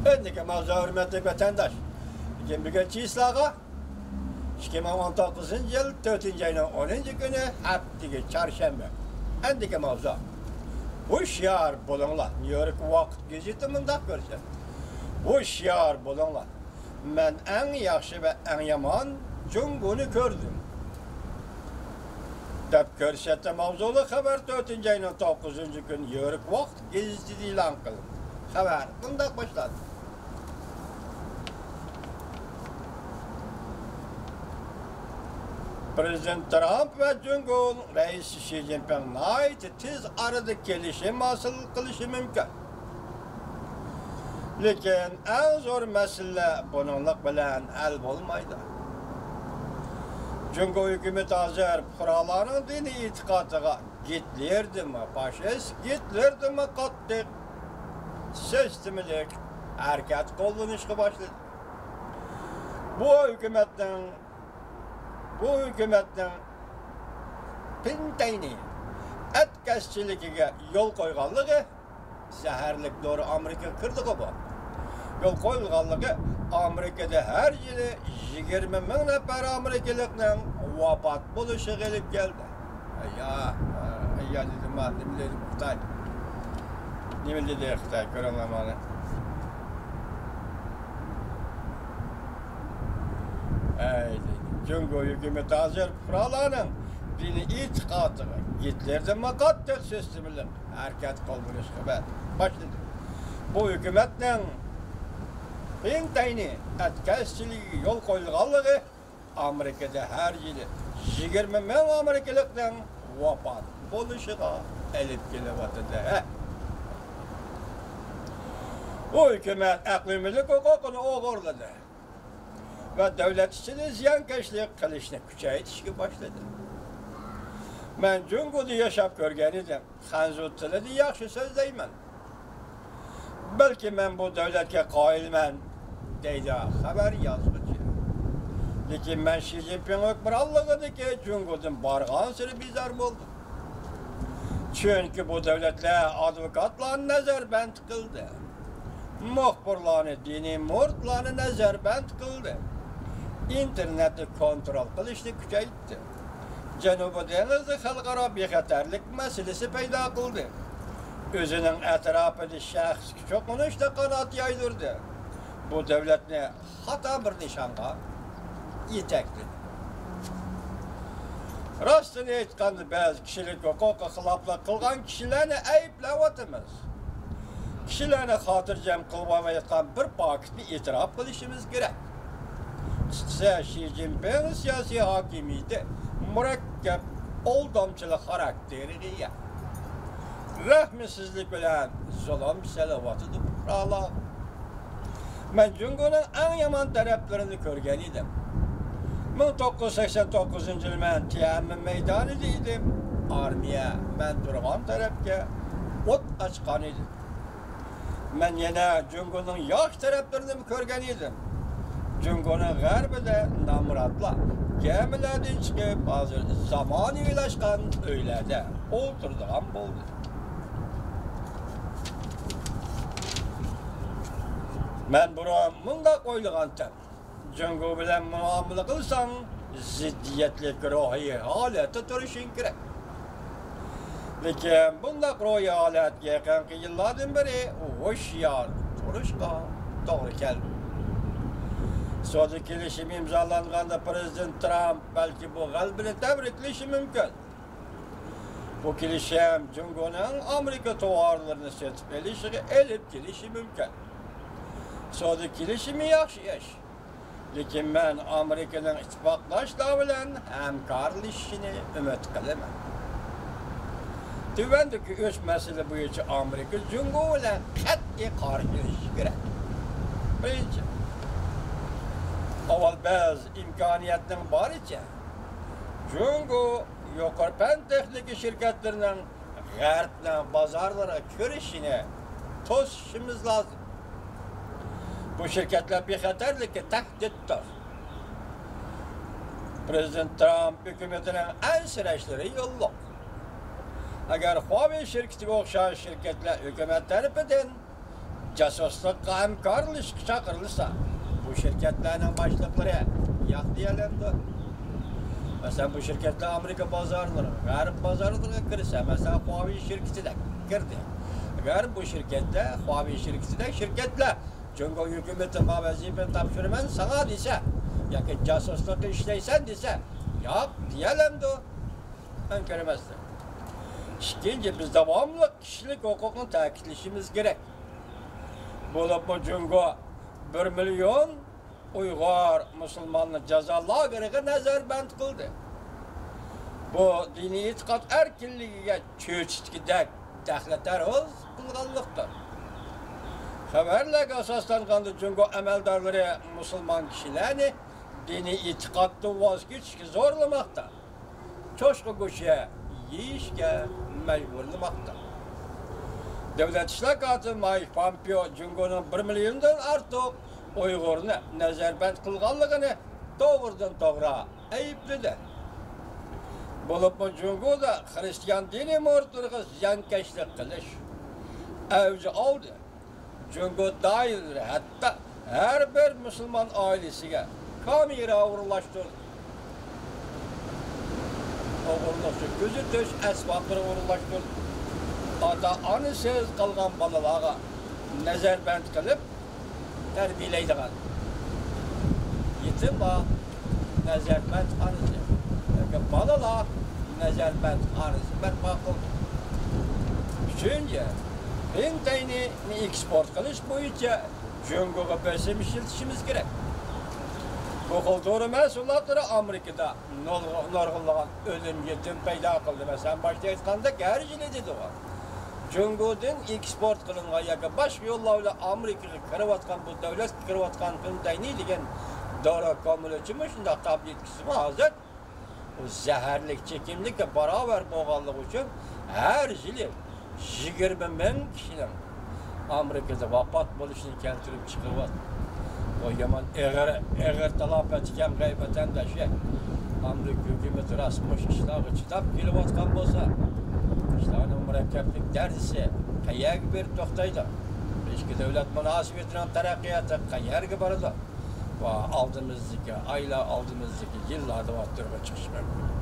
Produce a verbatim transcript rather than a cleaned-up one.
ئەمدىكى ماۋزۇ، ھۆرمەتلىك ۋەتەنداش، بۈگۈن بۈگۈن چىسلاغا، ئىككى مىڭ ئون توققۇزىنچى يىل تۆتىنچى ئاينىڭ ئونىنچى كۈنى، ھەپتىگە چارشەنبە. ئەمدىكى ماۋزۇ، ھوشيار بولۇڭلار. نيۇ يورك ۋاقىت گېزىتى مۇنداق كۆرسەتتى: ھوشيار بولۇڭلار، مەن ئەڭ ياخشى ۋە ئەڭ يامان جۇڭگونى كۆردۈم، دەپ كۆرسەتتى. ماۋزۇلۇق خەۋەر تۆتىنچى ئاينىڭ توققۇزىنچى كۈنى نيۇ يورك ۋاقىت گېزىتىدە ئېلان قىلىندى. خەۋەر مۇنداق باشلاندى: پىرېزىدېنت ترامپ ۋە جۇڭگو رەئىسى شى جىنپىڭ ناھايىتى تېز ئارىدا كېلىشىم ھاسىل قىلىشى مۇمكىن. لېكىن ئەڭ زور مەسىلە بۇنىڭلىق بىلەن ھەل بولمايدۇ. جۇڭگو ھۆكۈمىتى ھازىر پۇقرالارنىڭ دىنىي ئېتىقادىغا گىتلېردىنمۇ فاشىست، گىتلېردىنمۇ قاتتىق سىستېمىلىق ھەرىكەت قوللىنىشقا باشلىدى. بۇ ھۆكۈمەتنىڭ، بۇ ھۆكۈمەتنىڭ پىنتەينى ئەتكەسچىلىكىگە يول قويغانلىقى، زەھەرلىك دورا ئامېرىكىغا كىردىغۇ بۇ، يول قويۇلغانلىقى، ئامېرىكىدا ھەر يىلى يىگىرمە مىڭ نەپەر ئامېرىكىلىقنىڭ ۋاپات بولۇشىغا ئېلىپ كەلدى. ئەييا، ئەييا دېدىم، نېمە دېدى خىتاي؟ نېمە دېدى خىتاي؟ كۆرۈڭلار مانا. ئەي، جۇڭگو ھۆكۈمىتى ھازىر پۇقرالارنىڭ دىنىي ئېتىقادىغا گىتلېردىنمۇ قاتتىق سىستېمىلىق ھەرىكەت قوللىنىشقا باشلىدى. بۇ ھۆكۈمەتنىڭ پىنتەينى ئەتكەسچىلىكىگە يول قويۇلغانلىقى ئامېرىكىدا ھەر يىلى يىگىرمە مىڭ ئامېرىكىلىقنىڭ ۋاپات بولۇشىغا ئېلىپ كېلىۋاتىدۇ. بۇ ھۆكۈمەت ئەقلىي مۈلۈك ھوقۇقىنى ئوغرىلىدى ۋە دۆلەت ئىچىدە زىيانكەشلىك قىلىشنى كۈچەيتىشكە باشلىدى. مەن جۇڭگودا ياشاپ كۆرگەن ئىدىم. خەنزۇ تىلىدا ياخشى سۆزلەيمەن. بەلكى مەن بۇ دۆلەتكە قايىلمەن، دەيدۇ خەۋەر يازغۇچى. لېكىن مەن شى جىنپىڭ ھۆكۈمرانلىقىدىكى جۇڭگودىن بارغانسېرى بىزار بولدۇم. چۈنكى بۇ دۆلەتلەر ئادۋوكاتلارنى نەزەربەند قىلدى، مۇخبىرلارنى، دىنىي مۇرىتلارنى نەزەربەند قىلدى، ئىنتېرنېتنى كونترول قىلىشنى كۈچەيتتى. جەنۇبىي دېڭىزدا خەلقئارا بىخەتەرلىك مەسىلىسى پەيدا قىلدى. ئۆزىنىڭ ئەتراپىدا شەخسكە چوقۇنۇشتا قانات يايدۇردى. بۇ دۆلەتنى خاتا بىر نىشانغا يېتەكلىدى. راستىنى ئېيتقاندا، بەزى كىشىلىك ھوقۇققا خىلاپلىق قىلغان كىشىلەرنى ئەيىبلەۋاتىمىز. كىشىلەرنى خاتىرجەم قىلىۋالمايۋاتقان بىر پاكىتنى ئېتىراپ قىلىشىمىز كېرەك. قىسقىسى، شى جىنپىڭ سىياسىي ھاكىمىيىتى مۇرەككەپ، ئالدامچىلىق خاراكتېرىگە ئىگە. رەھمىسىزلىك بىلەن زۇلۇم سېلىۋاتىدۇ پۇقرالارغا. مەن جۇڭگونىڭ ئەڭ يامان تەرەپلىرىنى كۆرگەن ئىدىم. مىڭ توققۇز يۈز سەكسەن توققۇزىنچى يىلى مەن تيەنئەنمېن مەيدانىدا ئىدىم. ئارمىيە مەن تۇرغان تەرەپكە ئوت ئاچقان ئىدى. مەن يەنە جۇڭگونىڭ ياخشى تەرەپلىرىنىمۇ كۆرگەن ئىدىم. جۇڭگونىڭ غەربىدە نامراتلار گەمىلەردىن چىقىپ، ھازىر زامانىۋىلاشقان ئۆيلەردە ئولتۇرىدىغان بولدى. مەن بۇرۇن مۇنداق ئويلىغانتىم. جۇڭگو بىلەن مۇئامىلە قىلساڭ، زىددىيەتلىك روھىي ھالەتتە تۇرۇشۇڭ كېرەك. لېكىن بۇنداق روھىي ھالەت يېقىنقى يىللاردىن بېرى ھوشيار تۇرۇشقا توغرا كەلدى. سودا كېلىشىمى ئىمزالانغاندا پىرېزىدېنت ترامپ بەلكى بۇ غەلىبىنى تەبرىكلىشى مۇمكىن. بۇ كېلىشىم جۇڭگونىڭ ئامېرىكا توۋارلىرىنى سېتىپ ئېلىشىغا ئېلىپ كېلىشى مۇمكىن. سودا كېلىشىمى ياخشى ئىش. لېكىن مەن ئامېرىكىنىڭ ئىتتىپاقداشلار بىلەن ھەمكارلىشىشىنى ئۈمىد قىلىمەن. تۆۋەندىكى ئۈچ مەسىلە بويىچە ئامېرىكا جۇڭگو بىلەن قەتئىي قارشىلىشىشى كېرەك. بىرىنچى، ئاۋۋال بىز ئىمكانىيەتنىڭ بارىچە جۇڭگو يۇقىرى پەن تېخنىكا شىركەتلىرىنىڭ غەربنىڭ بازارلىرىغا كىرىشىنى توسۇشىمىز لازىم. بۇ شىركەتلەر بىخەتەرلىككە تەھدىتتۇر. پىرېزىدېنت ترامپ ھۆكۈمىتىنىڭ ئەنسىرەشلىرى يوللۇق. ئەگەر خۇاۋېي شىركىتىگە ئوخشاش شىركەتلەر ھۆكۈمەت تەرىپىدىن جاسۇسلۇققا ھەمكارلىشىشقا چاقىرىلسا، بۇ شىركەتلەرنىڭ باشلىقلىرى ياق دېيەلەمدۇ؟ مەسىلەن، بۇ شىركەتلەر ئامېرىكا بازارلىرىغا، غەرب بازارلىرىغا كىرسە، مەسىلەن، خۇاۋېي شىركىتىدەك كىردى. ئەگەر بۇ شىركەتلەر، خۇاۋېي شىركىتىدەك شىركەتلەر جۇڭگو ھۆكۈمىتى ما ۋەزىپىنى تاپشۇرىمەن ساڭا دېسە، ياكى جاسۇسلۇققا ئىشلەيسەن دېسە، ياق دېيەلەمدۇ؟ مەن كۆرمەستىن. ئىككىنچى، بىز داۋاملىق كىشىلىك ھوقۇقنى تەكىتلىشىمىز كېرەك. بولۇپمۇ جۇڭگو بىر مىليون ئۇيغۇر مۇسۇلماننى جازا لاگېرىغا نەزەربەند قىلدى. بۇ دىنىي ئېتىقاد ئەركىنلىكىگە چۆچۈتكۈدەك دەخلى-تەرۇز قىلغانلىقتۇر. خەۋەرلەرگە ئاساسلانغاندا، جۇڭگو ئەمەلدارلىرى مۇسۇلمان كىشىلەرنى دىنىي ئېتىقادتىن ۋاز كېچىشكە زورلىماقتا، چوشقا گۆشى يېيىشكە مەجبۇرلىماقتا. دۆلەت ئىشلار كاتىپى مايك پامپېئو جۇڭگونىڭ بىر مىليوندىن ئارتۇق ئۇيغۇرنى نەزەربەند قىلغانلىقىنى توغرىدىن توغرا ئەيىبلىدى. بولۇپمۇ جۇڭگودا خىرىستىيان دىنىي مۇرىتلىرىغا زىيانكەشلىك قىلىش ئەۋج ئالدى. جۇڭگو دائىرىلىرى ھەتتا ھەر بىر مۇسۇلمان ئائىلىسىگە كامېرا ئورۇنلاشتۇردى. ئوغرىلىقچە كۆزىتىش ئەسۋابلىرى ئورۇنلاشتۇردى. ئاتا-ئانىسىز قالغان بالىلارغا نەزەربەند قىلىپ، تەربىيەلەيدىغان يېتىملار نەزەربەند خانىسى ياكى بالىلار نەزەربەند خانىسى بەرپا قىلدى. ئۈچىنچى، خىنتەينى ئېكسپورت قىلىش بويىچە جۇڭگوغا بېسىم ئىشلىتىشىمىز كېرەك. بۇ خىل دورا مەھسۇلاتلىرى ئامېرىكىدا نۇرغۇنلىغان ئۆلۈم يېتىم پەيدا قىلدى. مەسىلەن، باشتا ئېيتقاندەك، ھەر يىلى دېدىغۇ. جۇڭگودىن ئېكسپورت قىلىنغان ياكى باشقا يوللار بىلەن ئامېرىكىغا كىرىۋاتقان، بۇ دۆلەتكە كىرىۋاتقان خىنتەينى دېگەن دورا كامىلىچىمۇ شۇنداق تابلېتكىسىمۇ ھازىر بۇ زەھەرلىك چېكىملىككە باراۋەر بولغانلىقى ئۈچۈن ھەر يىلى يىگىرمە مىڭ كىشىنىڭ ئامېرىكىدا ۋاپات بولۇشىنى كەلتۈرۈپ چىقىرىۋاتىدۇ. بۇ يامان ئېغىر، ئېغىر تالاپەت ئىكەن، غەيۋەتەندەش. ئامېرىكا ھۆكۈمىتى راست مۇشۇ ئىشلارغا چىداپ كېلىۋاتقان بولسا، ئىشلارنىڭ مۇرەككەپلىك دەرىجىسى قەيەرگە بېرىپ توختايدۇ؟ ئىچكى دۆلەت مۇناسىۋىتىنىڭ تەرەققىياتى قەيەرگە بارىدۇ؟ ۋە ئالدىمىزدىكى ئايلار، ئالدىمىزدىكى يىللاردا ئوتتۇرىغا چىقىشى مۇمكىن.